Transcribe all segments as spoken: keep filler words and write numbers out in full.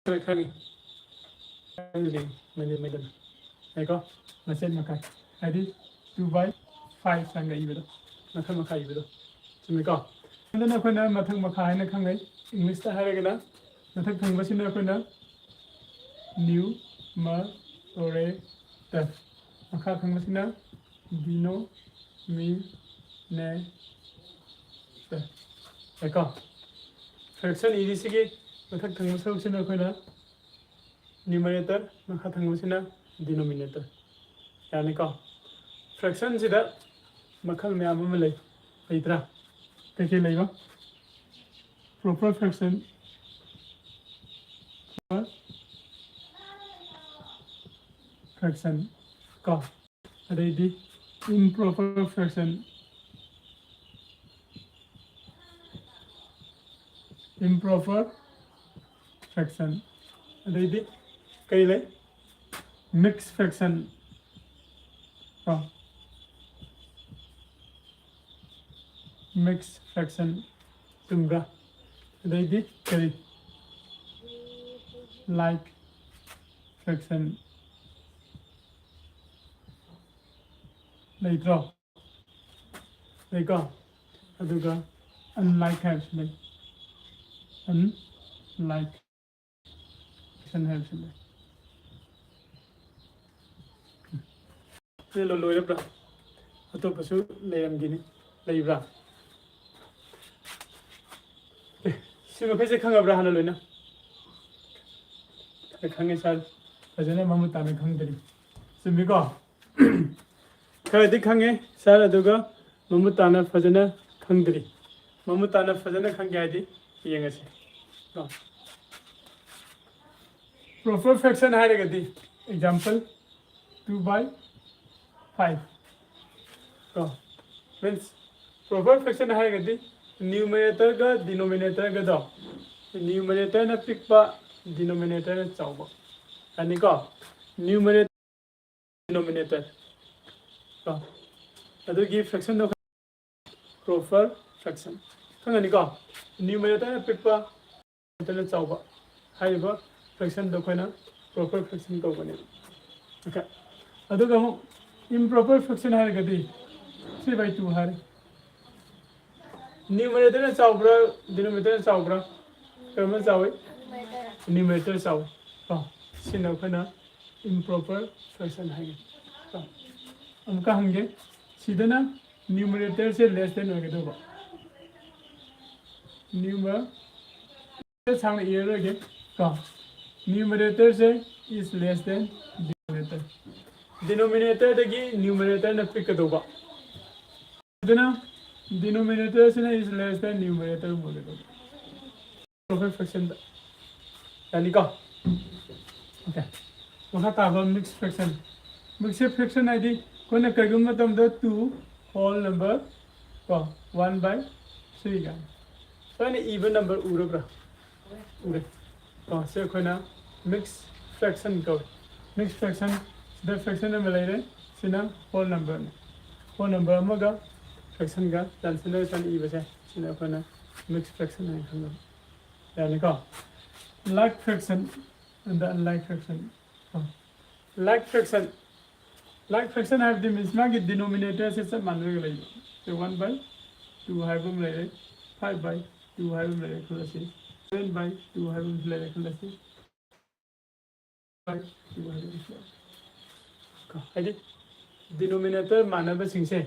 ꯈꯔ ꯈꯪꯉꯤ꯫ ꯈꯪꯗꯦ, ꯃꯩꯗ ꯃꯩꯗꯅ꯫ ꯌꯥꯏꯀꯣ? ꯃꯆꯦꯠ ꯃꯀꯥꯏ꯫ ꯍꯥꯏꯗꯤ two by five ꯆꯪꯒ ꯏꯕꯗꯣ, ꯃꯈꯜ ꯃꯈꯥ ꯏꯕꯗꯣ꯫ ꯆꯨꯝꯃꯤꯀꯣ? ꯑꯗꯨꯅ ꯑꯩꯈꯣꯏꯅ ꯃꯊꯛ ꯃꯈꯥ ꯍꯥꯏꯅ ꯈꯪꯅꯩ꯫ ꯏꯪꯂꯤꯁꯇ ꯍꯥꯏꯔꯒꯅ ꯃꯊꯛ ꯊꯪꯕꯁꯤꯅ ꯑꯩꯈꯣꯏꯅ numerator, ꯃꯈꯥ ꯊꯪꯕꯁꯤꯅ denominator꯫ ꯌꯥꯏꯀꯣ? Fraction ꯏꯔꯤꯁꯤꯒꯤ ꯃꯊꯛ ꯊꯪꯕ ꯁꯔꯨꯛꯁꯤꯅ ꯑꯩꯈꯣꯏꯅ numerator, ꯃꯈꯥ ꯊꯪꯕꯁꯤꯅ denominator꯫ ꯌꯥꯅꯤꯀꯣ? Fraction ꯁꯤꯗ ꯃꯈꯜ ꯃꯌꯥꯝ ꯑꯃ ꯂꯩ, ꯂꯩꯇ꯭ꯔꯥ? ꯀꯩꯀꯩ ꯂꯩꯕ? Proper fraction, fraction ꯀꯣ, ꯑꯗꯩꯗꯤ improper fraction, improper fraction, ꯑꯗꯩꯗꯤ ꯀꯩ ꯂꯩ? Mixed fraction ꯀꯣ, mixed fraction, ꯆꯨꯝꯕ꯭ꯔꯥ? ꯑꯗꯩꯗꯤ ꯀꯔꯤ? Like fraction ꯂꯩꯇ꯭ꯔꯣ? ꯂꯩꯀꯣ? ꯑꯗꯨꯒ unlike ꯍꯥꯏꯕꯁꯨ ꯂꯩ꯫ Unlike fraction ꯍꯥꯏꯕꯁꯨ ꯂꯩ꯫ ꯁꯤ ꯂꯣ-, ꯂꯣꯏꯔꯕ꯭ꯔꯥ? ꯑꯇꯣꯞꯄꯁꯨ ꯂꯩꯔꯝꯒꯅꯤ꯫ ꯂꯩꯕ꯭ꯔꯥ? ꯑꯦ, ꯁꯤ ꯃꯈꯩꯁꯦ ꯈꯪꯉꯕ꯭ꯔꯥ ꯍꯥꯟꯅ ꯂꯣꯏꯅ? ꯑꯦ, ꯈꯪꯉꯦ ꯁꯥꯔ꯫ ꯐꯖꯅ ꯃꯃꯨꯠ ꯇꯥꯅ ꯈꯪꯗ꯭ꯔꯤ꯫ ꯆꯨꯝꯃꯤꯀꯣ? ꯈꯔꯗꯤ ꯈꯪꯉꯦ ꯁꯥꯔ, ꯑꯗꯨꯒ ꯃꯃꯨꯠ ꯇꯥꯅ ꯐꯖꯅ ꯈꯪꯗ꯭ꯔꯤ꯫ ꯃꯃꯨꯠ ꯇꯥꯅ ꯐꯖꯅ ꯈꯪꯒꯦ ꯍꯥꯏꯗꯤ ꯌꯦꯡꯉꯁꯤ꯫ ꯀꯣ? Proper fraction ꯍꯥꯏꯔꯒꯗꯤ, example, two by five꯫ ꯀꯣ? Means, proper fraction ꯍꯥꯏꯔꯒꯗꯤ numerator ꯒ denominator ꯒꯗꯣ, numerator ꯅ ꯄꯤꯛꯄ, denominator ꯅ ꯆꯥꯎꯕ꯫ ꯌꯥꯅꯤꯀꯣ? Numerator, denominator꯫ ꯀꯣ? ꯑꯗꯨꯒꯤ fraction ꯗꯣ proper fraction꯫ ꯈꯪꯉꯅꯤꯀꯣ? Numerator ꯅ ꯄꯤꯛꯄ, denominator ꯅ ꯆꯥꯎꯕ꯫ ꯍꯥꯏꯔꯤꯕ Fractionꯗꯣ ꯑꯩꯈꯣꯏꯅ proper fraction ꯀꯧꯕꯅꯦꯕ꯫ Okay, ꯑꯗꯨꯒ ꯑꯃꯨꯛ improper fraction ꯍꯥꯏꯔꯒꯗꯤ three by two ꯍꯥꯏꯔꯦ꯫ Numeratorꯅ ꯆꯥꯎꯕ꯭ꯔꯥ, denominatorꯅ ꯆꯥꯎꯕ꯭ꯔꯥ? ꯀꯔꯝꯕꯅ ꯆꯥꯎꯏ? Numerator ꯆꯥꯎꯏ꯫ ꯀꯣ, ꯁꯤꯅ ꯑꯩꯈꯣꯏꯅ improper fraction ꯍꯥꯏꯒꯅꯤ꯫ ꯀꯣ, ꯑꯃꯨꯛꯀ ꯍꯪꯒꯦ, ꯁꯤꯗꯅ numeratorꯁꯦ less than ꯑꯣꯏꯒꯗꯧꯕ꯫ Numerator ꯁꯥꯡꯅ ꯏꯔꯔꯣꯏꯒꯦ꯫ ꯀꯣ, numeratorꯁꯦ is less than denominator꯫ Denominatorꯗꯒꯤ numeratorꯅ ꯄꯤꯛꯀꯗꯧꯕ꯫ ꯑꯗꯨꯅ denominatorꯁꯤꯅ is less than numerator ꯑꯣꯏꯒꯗꯧꯕ꯫ Proper fractionꯗ꯫ ꯌꯥꯅꯤꯀꯣ? Okay, ꯃꯈꯥ ꯇꯥꯕ mixed fraction꯫ Mixed fraction ꯍꯥꯏꯗꯤ ꯑꯩꯈꯣꯏꯅ ꯀꯔꯤꯒꯨꯝꯕ ꯃꯇꯝꯗ two whole number ꯀꯣ, one by three ꯀꯥꯏꯅ ꯁꯨꯃꯥꯏꯅ ꯏꯕ number ꯎꯔꯕ꯭ꯔꯥ? ꯎꯔꯦ꯫ ꯀꯣ, ꯁꯤ ꯑꯩꯈꯣꯏꯅ mixed fraction ꯀꯧꯏ꯫ Mixed fraction, ꯁꯤꯗ fraction ꯑꯃ ꯂꯩꯔꯦ, ꯁꯤꯅ whole numberꯅꯤ꯫ Whole number ꯑꯃꯒ fractionꯒ ꯆꯥꯟꯁꯤꯜꯂꯒ ꯆꯥꯟ ꯏꯕꯁꯦ, ꯁꯤꯅ ꯑꯩꯈꯣꯏꯅ mixed fraction ꯍꯥꯏꯅ ꯈꯪꯅꯕ꯫ ꯌꯥꯅꯤꯀꯣ? Like fraction and unlike fraction꯫ ꯀꯣ, like fraction, like fraction ꯍꯥꯏꯕꯗꯤ means ꯃꯥꯒꯤ denominatorꯁꯦ ꯆꯞ ꯃꯥꯟꯅꯔꯒ ꯂꯩꯕ꯫ ꯁꯦ, one by two ꯍꯥꯏꯕ ꯑꯃ ꯂꯩꯔꯦ, five by two ꯍꯥꯏꯕ ꯑꯃ ꯂꯩꯔꯦ ꯈꯜꯂꯁꯤ, seven by two ꯍꯥꯏꯕ ꯑꯃꯁꯨ ꯂꯩꯔꯦ ꯈꯜꯂꯁꯤ, by two ꯍꯥꯏꯕ ꯑꯃꯁꯨ ꯂꯩꯔꯦ꯫ ꯀꯣ, ꯍꯥꯏꯗꯤ denominator ꯃꯥꯟꯅꯕꯁꯤꯡꯁꯦ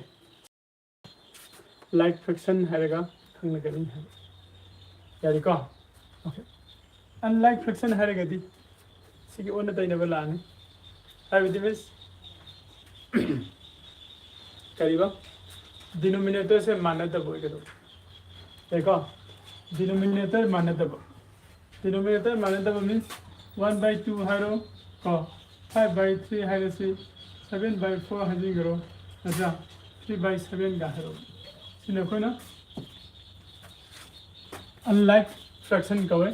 like fraction ꯍꯥꯏꯔꯒ ꯈꯪꯅꯒꯅꯤ ꯍꯥꯏꯕ꯫ ꯌꯥꯔꯦꯀꯣ? Okay, unlike fraction ꯍꯥꯏꯔꯒꯗꯤ ꯁꯤꯒꯤ ꯑꯣꯟꯅ ꯇꯩꯅꯕ ꯂꯥꯛꯑꯅꯤ꯫ ꯍꯥꯏꯕꯗꯤ means ꯀꯔꯤꯕ? Denominatorꯁꯦ ꯃꯥꯟꯅꯗꯕ ꯑꯣꯏꯒꯗꯧꯕ꯫ ꯌꯥꯏꯀꯣ? Denominator ꯃꯥꯟꯅꯗꯕ꯫ Denominator ꯃꯥꯟꯅꯗꯕ means one by two ꯍꯥꯏꯔꯣ ꯀꯣ, five by three ꯍꯥꯏꯔꯁꯤ, seven by four ꯍꯥꯏꯖꯤꯟꯈ꯭ꯔꯣ, ꯅꯠꯇ꯭ꯔꯥ? Three by sevenꯒ ꯍꯥꯏꯔꯣ꯫ ꯁꯤꯅ ꯑꯩꯈꯣꯏꯅ unlike fraction ꯀꯧꯋꯦ꯫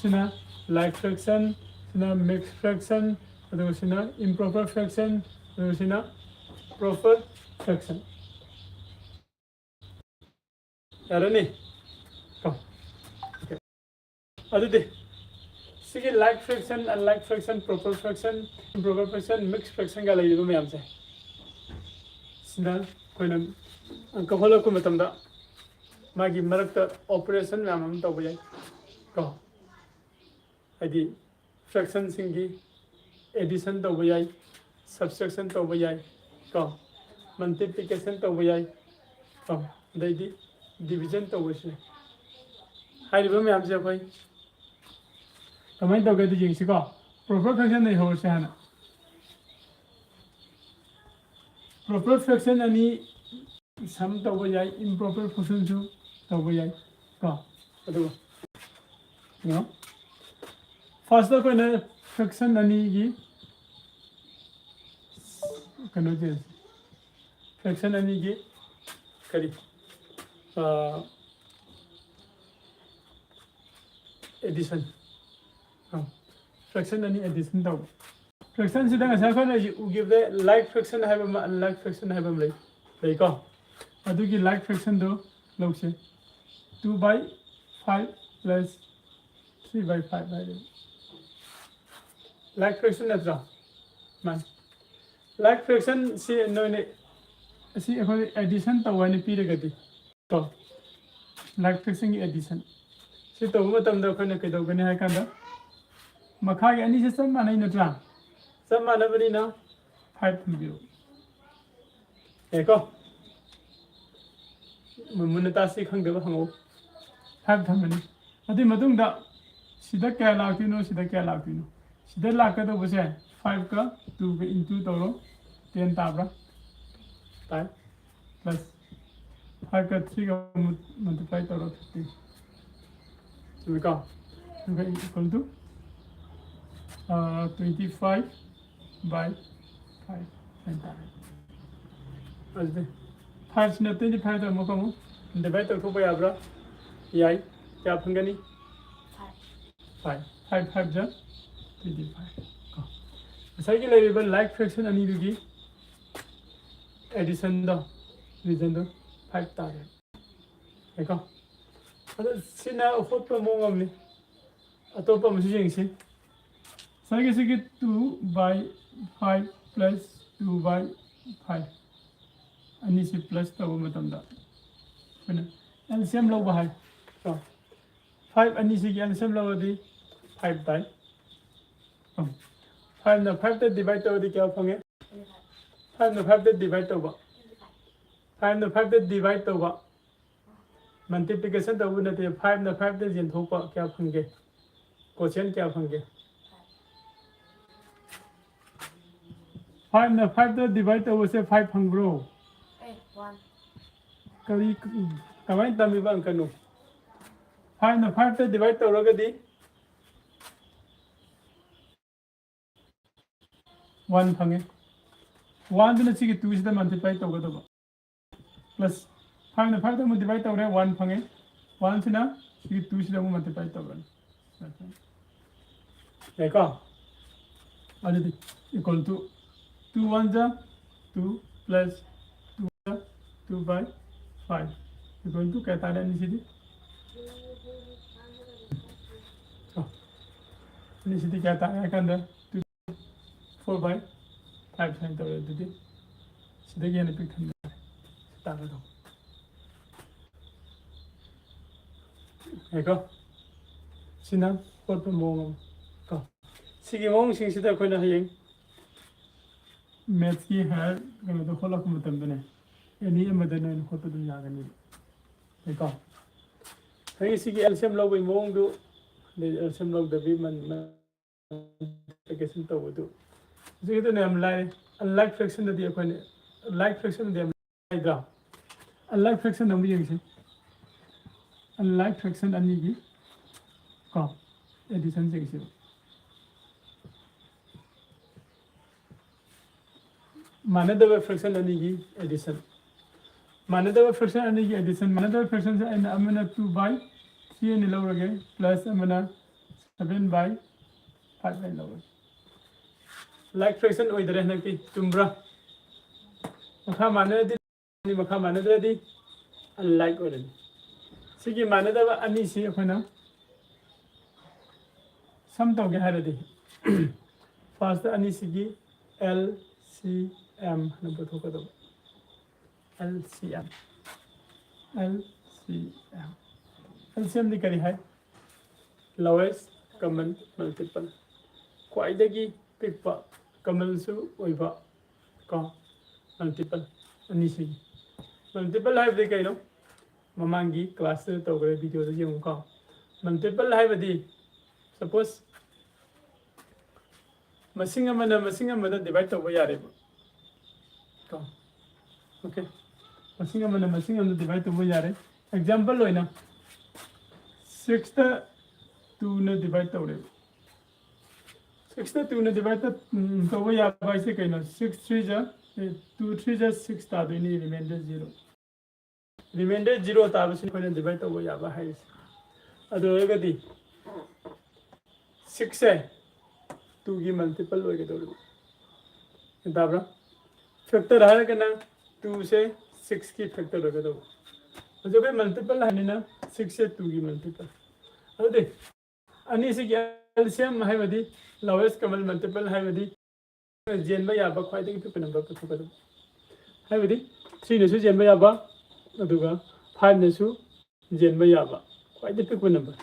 ꯁꯤꯅ like fraction, ꯁꯤꯅ mixed fraction, ꯑꯗꯨꯒ ꯁꯤꯅ improper fraction, ꯑꯗꯨꯒ ꯁꯤꯅ proper fraction꯫ ꯌꯥꯔꯅꯤ? ꯀꯣ꯫ Okay, ꯑꯗꯨꯗꯤ ꯁꯤꯒꯤ like fraction, unlike fraction, proper fraction, improper fraction, mixed fraction ꯒ ꯂꯩꯔꯤꯕ ꯃꯌꯥꯝꯁꯦ, ꯁꯤꯗ ꯑꯩꯈꯣꯏꯅ ꯑꯪꯀ ꯍꯣꯜꯂꯛꯄ ꯃꯇꯝꯗ ꯃꯥꯒꯤ ꯃꯔꯛꯇ operation ꯃꯌꯥꯝ ꯑꯃ ꯇꯧꯕ ꯌꯥꯏ ꯀꯣ꯫ ꯍꯥꯏꯗꯤ fraction ꯁꯤꯡꯒꯤ addition ꯇꯧꯕ ꯌꯥꯏ, subtraction ꯇꯧꯕ ꯌꯥꯏ ꯀꯣ, multiplication ꯇꯧꯕ ꯌꯥꯏ ꯀꯣ, ꯑꯗꯩꯗꯤ division ꯇꯧꯕꯁꯨ ꯌꯥꯏ꯫ ꯍꯥꯏꯔꯤꯕ ꯃꯌꯥꯝꯁꯦ ꯑꯩꯈꯣꯏ ꯀꯃꯥꯏꯅ ꯇꯧꯒꯦ ꯑꯗꯨ ꯌꯦꯡꯁꯤꯀꯣ꯫ Proper fraction ꯗꯒꯤ ꯍꯧꯔꯁꯦ ꯍꯥꯟꯅ꯫ Proper fraction ꯑꯅꯤ sum ꯇꯧꯕ ꯌꯥꯏ, improper fraction ꯁꯨ ꯇꯧꯕ ꯌꯥꯏ ꯀꯣ꯫ ꯑꯗꯨꯒ ꯀꯩꯅꯣ, first ꯑꯩꯈꯣꯏꯅ fraction ꯑꯅꯤꯒꯤ ꯀꯩꯅꯣꯁꯦ, fraction ꯑꯅꯤꯒꯤ ꯀꯔꯤ, ꯑꯥ, addition, ꯑꯥ, fraction ꯑꯅꯤ addition ꯇꯧꯕ꯫ Fraction ꯁꯤꯗ ꯉꯁꯥꯏ ꯑꯩꯈꯣꯏꯅ ꯎꯈꯤꯕꯗ like fraction ꯍꯥꯏꯕ ꯑꯃ, unlike fraction ꯍꯥꯏꯕ ꯑꯃ ꯂꯩ, ꯂꯩꯀꯣ꯫ ꯑꯗꯨꯒꯤ like fraction ꯗꯣ ꯂꯧꯁꯦ꯫ Two by five plus three by five ꯍꯥꯏꯔꯦ꯫ Like fraction ꯅꯠꯇ꯭ꯔꯣ? ꯃꯥꯅꯤ꯫ Like fraction ꯁꯤ ꯅꯣꯏꯅ ꯑꯁꯤ ꯑꯩꯈꯣꯏ addition ꯇꯧ ꯍꯥꯏꯅ ꯄꯤꯔꯒꯗꯤ ꯀꯣ, like fraction ꯒꯤ addition ꯁꯤ ꯇꯧꯕ ꯃꯇꯝꯗ ꯑꯩꯈꯣꯏꯅ ꯀꯩꯗꯧꯒꯅꯤ ꯍꯥꯏ ꯀꯥꯟꯗ, ꯃꯈꯥꯒꯤ ꯑꯅꯤꯁꯦ ꯆꯞ ꯃꯥꯟꯅꯩ ꯅꯠꯇ꯭ꯔꯥ? ꯆꯞ ꯃꯥꯟꯅꯕꯅꯤꯅ five ꯊꯝꯕꯤꯔꯣ꯫ ꯌꯥꯏꯀꯣ? ꯃꯨ-, ꯃꯨꯟꯅ ꯇꯥꯁꯤ ꯈꯪꯗꯕ ꯍꯪꯉꯛꯎ꯫ Five ꯊꯝꯃꯅꯤ꯫ ꯑꯗꯨꯒꯤ ꯃꯇꯨꯡꯗ ꯁꯤꯗ ꯀꯌꯥ ꯂꯥꯛꯇꯣꯏꯅꯣ, ꯁꯤꯗ ꯀꯌꯥ ꯂꯥꯛꯇꯣꯏꯅꯣ? ꯁꯤꯗ ꯂꯥꯛꯀꯗꯧꯕꯁꯦ five ꯀ two ꯒ into ꯇꯧꯔꯣ, ten ꯇꯥꯕ꯭ꯔꯥ? ꯇꯥꯏ꯫ Plus five ꯀ three ꯒ multiply ꯇꯧꯔꯣ, fifteen꯫ ꯆꯨꯝꯃꯤꯀꯣ? ꯑꯗꯨꯒ equal to, ꯑ, twenty five by five ꯍꯥꯏꯅ ꯇꯥꯔꯦ꯫ ꯑꯗꯨꯗꯤ five ꯁꯤꯅ twenty five ꯗ ꯑꯃꯨꯛ ꯑꯃꯨꯛ divide ꯇꯧꯊꯣꯛꯄ ꯌꯥꯕ꯭ꯔꯥ? ꯌꯥꯏ꯫ ꯀꯌꯥ ꯐꯪꯒꯅꯤ? Five꯫ Five, five ꯖ twenty five ꯀꯣ꯫ ꯉꯁꯥꯏꯒꯤ ꯂꯩꯔꯤꯕ like fraction ꯑꯅꯤꯗꯨꯒꯤ addition ꯗꯣ, reason ꯗꯣ five ꯇꯥꯔꯦ꯫ ꯌꯥꯏꯀꯣ? ꯑꯗꯣ ꯁꯤꯅ ꯍꯣꯠꯄ ꯃꯑꯣꯡ ꯑꯃꯅꯤ꯫ ꯑꯇꯣꯞꯄ ꯑꯃꯁꯨ ꯌꯦꯡꯁꯤ꯫ ꯉꯁꯥꯏꯒꯤ ꯁꯤꯒꯤ two by five plus two by five ꯑꯅꯤꯁꯤ plus ꯇꯧꯕ ꯃꯇꯝꯗ ꯑꯩꯈꯣꯏꯅ L C M ꯂꯧꯕ ꯍꯥꯏ꯫ ꯀꯣ, five ꯑꯅꯤꯁꯤꯒꯤ L C M ꯂꯧꯔꯗꯤ five ꯇꯥꯏ꯫ ꯐꯥꯏꯚꯅ ꯐꯥꯏꯚꯇ divide ꯇꯧꯔꯗꯤ ꯀꯌꯥ ꯐꯪꯉꯦ? Fiveꯅ fiveꯇ divide ꯇꯧꯕ, fiveꯅ fiveꯇ divide ꯇꯧꯕ, multiplication ꯇꯧꯕ ꯅꯠꯇꯦ꯫ Fiveꯅ fiveꯇ ꯌꯦꯟꯊꯣꯛꯄ ꯀꯌꯥ ꯐꯪꯒꯦ? Quotient ꯀꯌꯥ ꯐꯪꯒꯦ? Fiveꯅ fiveꯇ divide ꯇꯧꯕꯁꯦ five ꯐꯪꯕ꯭ꯔꯣ? ꯑꯦ ꯋꯥꯟ ꯀꯔꯤ, ꯀꯃꯥꯏꯅ ꯇꯝꯃꯤꯕ ꯑꯪꯀꯅꯣ? Fiveꯅ fiveꯇ divide ꯇꯧꯔꯒꯗꯤ one ꯐꯪꯉꯦ꯫ Oneꯗꯨꯅ ꯁꯤꯒꯤ twoꯁꯤꯗ multiply ꯇꯧꯒꯗꯕ꯫ Plus fiveꯅ fiveꯇ ꯑꯃꯨꯛ divide ꯇꯧꯔꯦ, one ꯐꯪꯉꯦ꯫ Oneꯁꯤꯅ ꯁꯤꯒꯤ twoꯁꯤꯗ ꯑꯃꯨꯛ multiply ꯇꯧꯔꯅꯤ꯫ ꯌꯥꯏꯀꯣ? ꯑꯗꯨꯗꯤ equal to two one ꯖ two plus two ꯖ two by five equal to ꯀꯌꯥ ꯇꯥꯔꯦ ꯑꯅꯤꯁꯤꯗꯤ? ꯀꯣ? ꯑꯅꯤꯁꯤꯗꯤ ꯀꯌꯥ ꯇꯥꯔꯦ ꯍꯥꯏ ꯀꯥꯟꯗ two four by five ꯁꯨꯃꯥꯏꯅ ꯇꯧꯔꯦ꯫ ꯑꯗꯨꯗꯤ ꯁꯤꯗꯒꯤ ꯍꯦꯟꯅ ꯄꯤꯛ ꯊꯟꯕ ꯇꯥꯔꯦ꯫ ꯁꯤ ꯇꯥꯔꯦ ꯑꯗꯣ꯫ ꯌꯥꯏꯀꯣ? ꯁꯤꯅ ꯍꯣꯠꯄ ꯃꯑꯣꯡ ꯑꯃ ꯀꯣ꯫ ꯁꯤꯒꯤ ꯃꯑꯣꯡꯁꯤꯡꯁꯤꯗ ꯑꯩꯈꯣꯏꯅ ꯍꯌꯦꯡ mathsꯀꯤ higher ꯀꯩꯅꯣꯗꯣ ꯍꯣꯠꯂꯛꯄ ꯃꯇꯝꯗꯅꯦ, any ꯑꯃꯗ ꯅꯣꯏꯅ ꯍꯣꯠꯄ ꯑꯗꯨꯝ ꯌꯥꯒꯅꯤ꯫ ꯌꯥꯏꯀꯣ? ꯉꯁꯥꯏꯒꯤ ꯁꯤꯒꯤ L C M ꯂꯧꯕꯒꯤ ꯃꯑꯣꯡꯗꯨ, ꯑꯗꯩ L C M ꯂꯧꯗꯕꯤ multiplication ꯇꯧꯕꯗꯨ, ꯍꯧꯖꯤꯛꯀꯤꯗꯨꯅ ꯌꯥꯝ ꯂꯥꯏ꯫ Unlike fractionꯗꯗꯤ ꯑꯩꯈꯣꯏꯅ, like fractionꯗꯤ ꯌꯥꯝ ꯂꯥꯏꯗ꯭ꯔꯥ? Unlike fraction ꯑꯃꯨꯛ ꯌꯦꯡꯁꯤ꯫ Unlike fraction ꯑꯅꯤꯒꯤ ꯀꯣ addition ꯌꯦꯡꯁꯤ꯫ ꯃꯥꯟꯅꯗꯕ fraction ꯑꯅꯤꯒꯤ addition꯫ ꯃꯥꯟꯅꯗꯕ fraction ꯑꯅꯤꯒꯤ addition꯫ ꯃꯥꯟꯅꯗꯕ fractionꯁꯦ ꯑꯩꯅ ꯑꯃꯅ two by three ꯑꯅ ꯂꯧꯔꯒꯦ, plus ꯑꯃꯅ seven by five ꯑꯅ ꯂꯧꯔꯒꯦ꯫ Like fraction ꯑꯣꯏꯗꯔꯦ ꯍꯟꯗꯛꯇꯤ꯫ ꯆꯨꯝꯕ꯭ꯔꯥ? ꯃꯈꯥ ꯃꯥꯟꯅꯔꯗꯤ, ꯃꯈꯥ ꯃꯥꯟꯅꯗ꯭ꯔꯗꯤ unlike ꯑꯣꯏꯔꯅꯤ꯫ ꯁꯤꯒꯤ ꯃꯥꯟꯅꯗꯕ ꯑꯅꯤꯁꯤ ꯑꯩꯈꯣꯏꯅ ꯁꯝ ꯇꯧꯒꯦ ꯍꯥꯏꯔꯗꯤ ꯐꯥꯔꯁꯇ ꯑꯅꯤꯁꯤꯒꯤ ꯑꯦꯜ ꯁꯤ ꯑꯦꯝ ꯍꯥꯏꯅ ꯄꯨꯊꯣꯛꯀꯗꯧꯕ꯫ L C M L C M L C ꯑꯦꯝꯗꯤ ꯀꯔꯤ ꯍꯥꯏ? Lowest common multiple, ꯈ꯭ꯋꯥꯏꯗꯒꯤ ꯄꯤꯛꯄ ꯀꯃꯟꯁꯨ ꯑꯣꯏꯕ ꯀꯣ ꯃꯜꯇꯤꯄꯜ ꯑꯅꯤꯁꯤꯒꯤ꯫ ꯃꯜꯇꯤꯄꯜ ꯍꯥꯏꯕꯗꯤ ꯀꯩꯅꯣ? ꯃꯃꯥꯡꯒꯤ ꯀ꯭ꯂꯥꯁꯇ ꯇꯧꯈ꯭ꯔꯦ, ꯚꯤꯗꯤꯑꯣꯗ ꯌꯦꯡꯉꯨꯀꯣ꯫ ꯃꯜꯇꯤꯄꯜ ꯍꯥꯏꯕꯗꯤ ꯁꯄꯣꯁ ꯃꯁꯤꯡ ꯑꯃꯅ ꯃꯁꯤꯡ ꯑꯃꯗ ꯗꯤꯚꯥꯏꯠ ꯇꯧꯕ ꯌꯥꯔꯦꯕ ꯀꯣ꯫ ꯑꯣꯀꯦ, ꯃꯁꯤꯡ ꯑꯃꯅ ꯃꯁꯤꯡ ꯑꯃꯗ ꯗꯤꯚꯥꯏꯠ ꯇꯧꯕ ꯌꯥꯔꯦ꯫ ꯑꯦꯛꯖꯥꯝꯄꯜ ꯑꯣꯏꯅ ꯁꯤꯛꯁꯇ ꯇꯨꯅ ꯗꯤꯚꯥꯏꯠ ꯇꯧꯔꯦꯕ꯫ ꯁꯤꯛꯁꯇ ꯇꯨꯅ ꯗꯤꯚꯥꯏꯠ ꯇꯧꯕ ꯌꯥꯕ ꯍꯥꯏꯁꯦ ꯀꯩꯅꯣ? ꯁꯤꯛꯁ ꯊ꯭ꯔꯤ ꯖ ꯇꯨ ꯊ꯭ꯔꯤ ꯖ ꯁꯤꯛꯁ ꯇꯥꯗꯣꯏꯅꯤ, ꯔꯤꯃꯦꯟꯗꯔ ꯖꯤꯔꯣ꯫ ꯔꯤꯃꯦꯟꯗꯔ ꯖꯤꯔꯣ ꯇꯥꯕꯁꯤ ꯑꯩꯈꯣꯏꯅ ꯗꯤꯚꯥꯏꯠ ꯇꯧꯕ ꯌꯥꯕ ꯍꯥꯏꯔꯤꯁꯦ꯫ ꯑꯗꯨ ꯑꯣꯏꯔꯒꯗꯤ ꯁꯤꯛꯁꯁꯦ ꯇꯨꯒꯤ ꯃꯜꯇꯤꯄꯜ ꯑꯣꯏꯒꯗꯧꯔꯤꯕ꯫ ꯒ꯭ꯌꯥꯟ ꯇꯥꯕ꯭ꯔꯥ? ꯐꯦꯛꯇꯔ ꯍꯥꯏꯔꯒꯅ ꯇꯨꯁꯦ ꯁꯤꯛꯁꯀꯤ ꯐꯦꯛꯇꯔ ꯑꯣꯏꯒꯗꯧꯕ꯫ ꯍꯧꯖꯤꯛ ꯑꯩꯈꯣꯏ ꯃꯜꯇꯤꯄꯜ ꯍꯥꯏꯕꯅꯤꯅ ꯁꯤꯛꯁꯁꯦ ꯇꯨꯒꯤ ꯃꯜꯇꯤꯄꯜ꯫ ꯑꯗꯨꯗꯤ ꯑꯅꯤꯁꯤꯒꯤ ꯑꯦꯜꯁꯤꯌꯝ ꯍꯥꯏꯕꯗꯤ ꯂꯣꯋꯦꯁ ꯀꯃꯟ ꯃꯜꯇꯤꯄꯜ ꯍꯥꯏꯕꯗꯤ ꯌꯦꯟꯕ ꯌꯥꯕ ꯈ꯭ꯋꯥꯏꯗꯒꯤ ꯄꯤꯛꯄ ꯅꯝꯕꯔ ꯄꯨꯊꯣꯛꯀꯗꯕ꯫ ꯍꯥꯏꯕꯗꯤ ꯊ꯭ꯔꯤꯅꯁꯨ ꯌꯦꯟꯕ ꯌꯥꯕ, ꯑꯗꯨꯒ ꯐꯥꯏꯚꯅꯁꯨ ꯌꯦꯟꯕ ꯌꯥꯕ ꯈ꯭ꯋꯥꯏꯗꯒꯤ ꯄꯤꯛꯄ ꯅꯝꯕꯔ꯫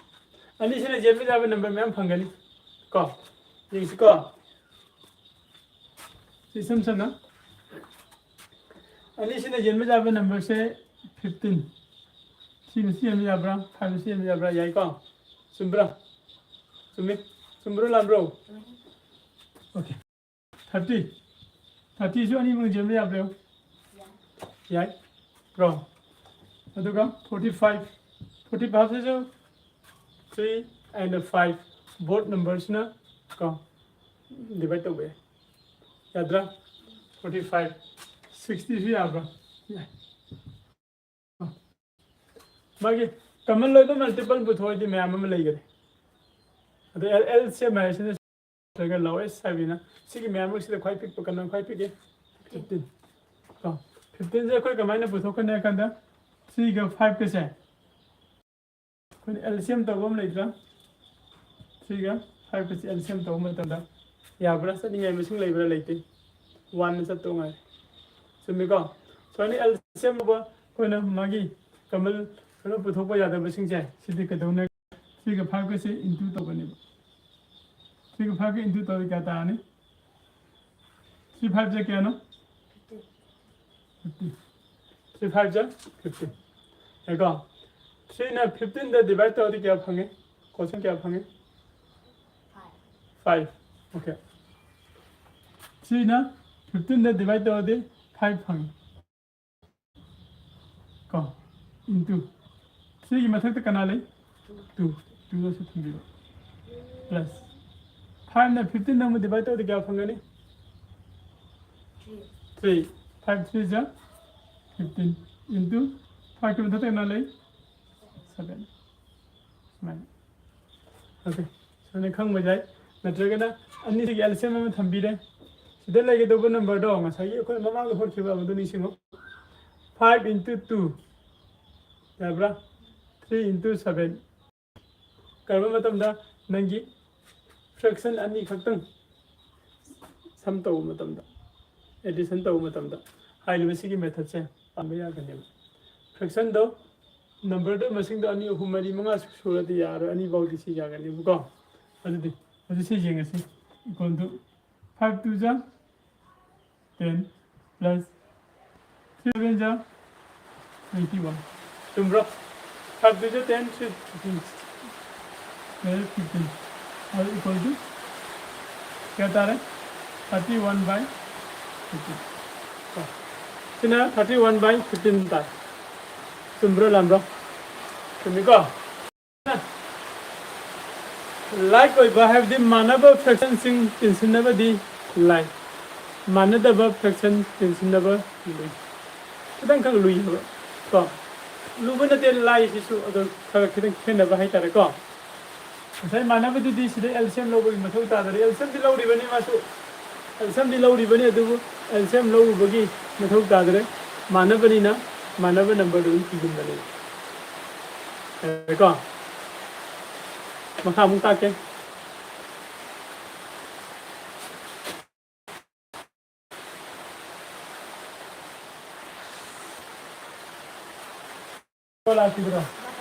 ꯑꯅꯤꯁꯤꯅ ꯌꯦꯟꯕ ꯌꯥꯕ ꯅꯝꯕꯔ ꯃꯌꯥꯝ ꯐꯪꯒꯅꯤ ꯀꯣ꯫ ꯌꯦꯡꯁꯤꯀꯣ, ꯁꯤ ꯏꯁꯝ ꯁꯝꯅ ꯑꯅꯤꯁꯤꯅ ꯌꯦꯟꯕ ꯌꯥꯕ ꯅꯝꯕꯔꯁꯦ ꯐꯤꯐꯇꯤꯟ꯫ ꯁꯤꯅ ꯁꯤ ꯌꯦꯟꯕ ꯌꯥꯕ꯭ꯔꯥ? ꯐꯥꯏꯚꯅ ꯁꯤ ꯌꯦꯟꯕ ꯌꯥꯕ꯭ꯔꯥ? ꯌꯥꯏꯀꯣ? ꯆꯨꯝꯕ꯭ꯔꯥ? ꯆꯨꯝꯃꯤ꯫ ꯆꯨꯝꯕ꯭ꯔꯣ ꯂꯥꯟꯕ꯭ꯔꯣ? ꯑꯣꯀꯦ꯫ ꯊꯥꯔꯇꯤ꯫ ꯊꯥꯔꯇꯤꯁꯨ ꯑꯅꯤꯃꯛ ꯌꯦꯟꯕ ꯌꯥꯕ꯭ꯔꯣ? ꯌꯥꯏ꯫ ꯀꯣ? ꯑꯗꯨꯒ ꯐꯣꯔꯇꯤ ꯐꯥꯏꯚ꯫ ꯐꯣꯔꯇꯤ ꯐꯥꯏꯚꯁꯤꯁꯨ ꯊ꯭ꯔꯤ ꯑꯦꯟ ꯐꯥꯏꯚ ꯕꯣꯠ ꯅꯝꯕꯔꯁꯤꯅ ꯀꯣ ꯗꯤꯚꯥꯏꯠ ꯇꯧꯕ ꯌꯥꯏ꯫ ꯌꯥꯗ꯭ꯔꯥ? Forty five. ꯁꯤꯛꯁꯇꯤꯁꯨ ꯌꯥꯕ꯭ꯔꯥ? ꯌꯥꯏ꯫ ꯃꯥꯒꯤ ꯀꯃꯟ ꯑꯣꯏꯕ ꯃꯜꯇꯤꯄꯜ ꯄꯨꯊꯣꯛꯑꯗꯤ ꯃꯌꯥꯝ ꯑꯃ ꯂꯩꯈꯔꯦ꯫ ꯑꯗꯣ ꯑꯦꯜ ꯁꯤ ꯑꯦꯝ ꯍꯥꯏꯁꯤꯅ ꯅꯠꯇ꯭ꯔꯒ ꯂꯣꯋꯦꯁ ꯍꯥꯏꯕꯅꯤꯅ ꯁꯤꯒꯤ ꯃꯌꯥꯝ ꯑꯁꯤꯗ ꯈ꯭ꯋꯥꯏ ꯄꯤꯛꯄ ꯀꯅꯥ ꯈ꯭ꯋꯥꯏ ꯄꯤꯛꯏ? ꯐꯤꯐꯇꯤꯟ꯫ ꯀꯣ, ꯐꯤꯐꯇꯤꯟꯁꯦ ꯑꯩꯈꯣꯏ ꯀꯃꯥꯏꯅ ꯄꯨꯊꯣꯛꯀꯅꯤ ꯍꯥꯏ ꯀꯥꯟꯗ ꯊ꯭ꯔꯤꯒ ꯐꯥꯏꯚꯀꯁꯦ ꯑꯩꯈꯣꯏꯅ ꯑꯦꯜꯁꯤꯌꯝ ꯇꯧꯕ ꯑꯃ ꯂꯩꯇ꯭ꯔꯥ? ꯊ꯭ꯔꯤꯒ ꯐꯥꯏꯚ ꯑꯁꯤ ꯑꯦꯜ ꯁꯤ ꯑꯦꯝ ꯇꯧꯕ ꯃꯇꯝꯗ ꯌꯥꯕ꯭ꯔꯥ? ꯆꯠꯅꯤꯡꯉꯥꯏ ꯃꯁꯤꯡ ꯂꯩꯕ꯭ꯔꯥ? ꯂꯩꯇꯦ꯫ ꯋꯥꯟꯅ ꯆꯠꯇꯧ ꯉꯥꯏ꯫ ꯆꯨꯝꯃꯤꯀꯣ? ꯁꯨꯃꯥꯏꯅ ꯑꯦꯜ ꯁꯤ ꯑꯦꯝ ꯂꯧꯕ ꯑꯩꯈꯣꯏꯅ ꯃꯥꯒꯤ ꯀꯃꯜ ꯀꯩꯅꯣ ꯄꯨꯊꯣꯛꯄ ꯌꯥꯗꯕꯁꯤꯡꯁꯦ ꯁꯤꯗꯤ ꯀꯩꯗꯧꯅꯤ? ꯊ꯭ꯔꯤꯒ ꯐꯥꯏꯚꯀꯁꯦ ꯏꯟꯇꯨ ꯇꯧꯒꯅꯦꯕ꯫ ꯊ꯭ꯔꯤꯒ ꯐꯥꯏꯚꯀ ꯏꯟꯇꯨ ꯇꯧꯔꯗꯤ ꯀꯌꯥ ꯇꯥꯔꯅꯤ? ꯊ꯭ꯔꯤ ꯐꯥꯏꯚꯁꯦ ꯀꯌꯥꯅꯣ? ꯐꯤꯐꯇꯤꯟ꯫ ꯊ꯭ꯔꯤ ꯐꯥꯏꯚꯁꯦ ꯐꯤꯐꯇꯤꯟ꯫ ꯌꯥꯏꯀꯣ? ꯊ꯭ꯔꯤꯅ ꯐꯤꯐꯇꯤꯟꯗ ꯗꯤꯚꯥꯏꯠ ꯇꯧꯔꯗꯤ ꯀꯌꯥ ꯐꯪꯉꯦ? ꯀꯣꯏꯁꯟ ꯀꯌꯥ ꯐꯪꯉꯦ? ꯐꯥꯏꯚ꯫ ꯑꯣꯀꯦ꯫ ꯊ꯭ꯔꯤꯅ ꯐꯤꯐꯇꯤꯟꯗ ꯗꯤꯚꯥꯏꯠ ꯇꯧꯔꯗꯤ ꯐꯥꯏꯚ ꯐꯪꯉꯦ꯫ ꯀꯣ, ꯏꯟꯇꯨ ꯊ꯭ꯔꯤꯒꯤ ꯃꯊꯛꯇ ꯀꯅꯥ ꯂꯩ? ꯇꯨ꯫ ꯇꯨꯗꯁꯨ ꯊꯝꯕꯤꯔꯣ꯫ ꯄ꯭ꯂꯁ ꯐꯥꯏꯚꯅ ꯐꯤꯐꯇꯤꯟꯗ ꯑꯃꯨꯛ ꯗꯤꯚꯥꯏꯠ ꯇꯧꯔꯗꯤ ꯀꯌꯥ ꯐꯪꯒꯅꯤ? ꯊ꯭ꯔꯤ꯫ ꯐꯥꯏꯚ ꯊ꯭ꯔꯤ ꯖꯥ ꯐꯤꯐꯇꯤꯟ ꯏꯟꯇꯨ ꯐꯥꯏꯚꯀꯤ ꯃꯊꯛꯇ ꯀꯅꯥ ꯂꯩ? ꯁꯚꯦꯟ꯫ ꯁꯨꯃꯥꯏꯅ꯫ ꯑꯣꯀꯦ꯫ ꯁꯨꯃꯥꯏꯅ ꯈꯪꯕ ꯌꯥꯏ꯫ ꯅꯠꯇ꯭ꯔꯒꯅ ꯑꯅꯤꯁꯤꯒꯤ ꯑꯦꯜ ꯁꯤ ꯑꯦꯝ ꯑꯃ ꯊꯝꯕꯤꯔꯦ꯫ ꯁꯤꯗ ꯂꯩꯒꯗꯧꯕ ꯅꯝꯕꯔꯗꯣ ꯉꯁꯥꯏꯒꯤ ꯑꯩꯈꯣꯏꯅ ꯃꯃꯥꯡꯗ ꯍꯣꯠꯈꯤꯕ ꯑꯗꯨ ꯅꯤꯡꯁꯤꯡꯉꯣ꯫ ꯐꯥꯏꯚ ꯏꯟꯇꯨ ꯇꯨ ꯌꯥꯕ꯭ꯔꯥ? Three into seven. ꯀꯔꯝꯕ ꯃꯇꯝꯗ ꯅꯪꯒꯤ ꯐ꯭ꯔꯦꯛꯁꯟ ꯑꯅꯤꯈꯛꯇꯪ ꯁꯝ ꯇꯧꯕ ꯃꯇꯝꯗ, ꯑꯦꯗꯤꯁꯟ ꯇꯧꯕ ꯃꯇꯝꯗ ꯍꯥꯏꯔꯤꯕ ꯁꯤꯒꯤ ꯃꯦꯊꯠꯁꯦ ꯄꯥꯟꯕ ꯌꯥꯒꯅꯦꯕ꯫ ꯐ꯭ꯔꯦꯛꯁꯟꯗꯣ ꯅꯝꯕꯔꯗꯣ ꯃꯁꯤꯡꯗꯣ ꯑꯅꯤ, ꯑꯍꯨꯝ, ꯃꯔꯤ, ꯃꯉꯥ ꯁꯨꯔꯗꯤ ꯌꯥꯔꯣꯏ, ꯑꯅꯤꯐꯥꯎꯗꯤ ꯁꯤ ꯌꯥꯒꯅꯦꯕꯀꯣ꯫ ꯑꯗꯨꯗꯤ ꯍꯧꯖꯤꯛ ꯁꯤ ꯌꯦꯡꯉꯁꯤ꯫ ꯏꯀꯣꯟꯗꯨ ꯐꯥꯏꯚ ꯇꯨ ꯖꯥ ꯇꯦꯟ ꯄ꯭ꯂꯁ ꯊ꯭ꯔꯤ ꯁꯚꯦꯟ ꯖꯥ ꯇ꯭ꯋꯦꯟꯇꯤ ꯋꯥꯟ꯫ ꯆꯨꯝꯕ꯭ꯔꯣ? ꯐꯥꯏꯚ ꯇꯨ ꯖꯥ ꯇꯦꯟ, ꯊ꯭ꯔꯤ ꯐꯤꯐꯇꯤꯟ꯫ ꯐꯤꯐꯇꯤꯟ꯫ ꯑꯗꯨ ꯏꯀꯣꯜ ꯇꯨ ꯀꯌꯥ ꯇꯥꯔꯦ? ꯊꯥꯔꯇꯤ ꯋꯥꯟ ꯕꯥꯏ ꯐꯤꯐꯇꯤꯟ꯫ ꯁꯤꯅ ꯊꯥꯔꯇꯤ ꯋꯥꯟ ꯕꯥꯏ ꯐꯤꯐꯇꯤꯟ ꯇꯥꯔꯦ꯫ ꯆꯨꯝꯕ꯭ꯔꯣ ꯂꯥꯟꯕ꯭ꯔꯣ? ꯆꯨꯝꯃꯤꯀꯣ? ꯂꯥꯏꯛ ꯑꯣꯏꯕ ꯍꯥꯏꯕꯗꯤ ꯃꯥꯟꯅꯕ ꯐ꯭ꯔꯦꯛꯁꯟꯁꯤꯡ ꯇꯤꯟꯁꯤꯟꯅꯕꯗꯤ ꯂꯥꯏ, ꯃꯥꯟꯅꯗꯕ ꯐ꯭ꯔꯦꯛꯁꯟ ꯇꯤꯟꯁꯤꯟꯅꯕ ꯂꯨꯏ꯫ ꯈꯤꯇꯪꯈꯛ ꯂꯨꯏ ꯍꯥꯏꯕ ꯀꯣ꯫ ꯂꯨꯕ ꯅꯠꯇꯦ, ꯂꯥꯏꯁꯤꯁꯨ ꯑꯗꯣ ꯈꯔ ꯈꯤꯇꯪ ꯈꯦꯠꯅꯕ ꯍꯥꯏꯇꯥꯔꯦꯀꯣ꯫ ꯉꯁꯥꯏ ꯃꯥꯟꯅꯕꯗꯨꯗꯤ ꯁꯤꯗ ꯑꯦꯜ ꯁꯤ ꯑꯦꯝ ꯂꯧꯕꯒꯤ ꯃꯊꯧ ꯇꯥꯗꯔꯦ꯫ ꯑꯦꯜ ꯁꯤ ꯑꯦꯝꯗꯤ ꯂꯧꯔꯤꯕꯅꯤ ꯃꯥꯁꯨ, ꯑꯦꯜ ꯁꯤ ꯑꯦꯝꯗꯤ ꯂꯧꯔꯤꯕꯅꯤ, ꯑꯗꯨꯕꯨ ꯑꯦꯜ ꯁꯤ ꯑꯦꯝ ꯂꯧꯔꯨꯕꯒꯤ ꯃꯊꯧ ꯇꯥꯗꯔꯦ꯫ ꯃꯥꯟꯅꯕꯅꯤꯅ ꯃꯥꯟꯅꯕ ꯅꯝꯕꯔꯗꯨ ꯑꯗꯨꯝ ꯄꯤꯒꯨꯝꯕꯅꯤ꯫ ꯌꯥꯔꯦꯀꯣ? ꯃꯈꯥ ꯑꯃꯨꯛ ꯇꯥꯛꯀꯦ꯫ ꯂꯥꯛꯈꯤꯗ꯭ꯔꯣ?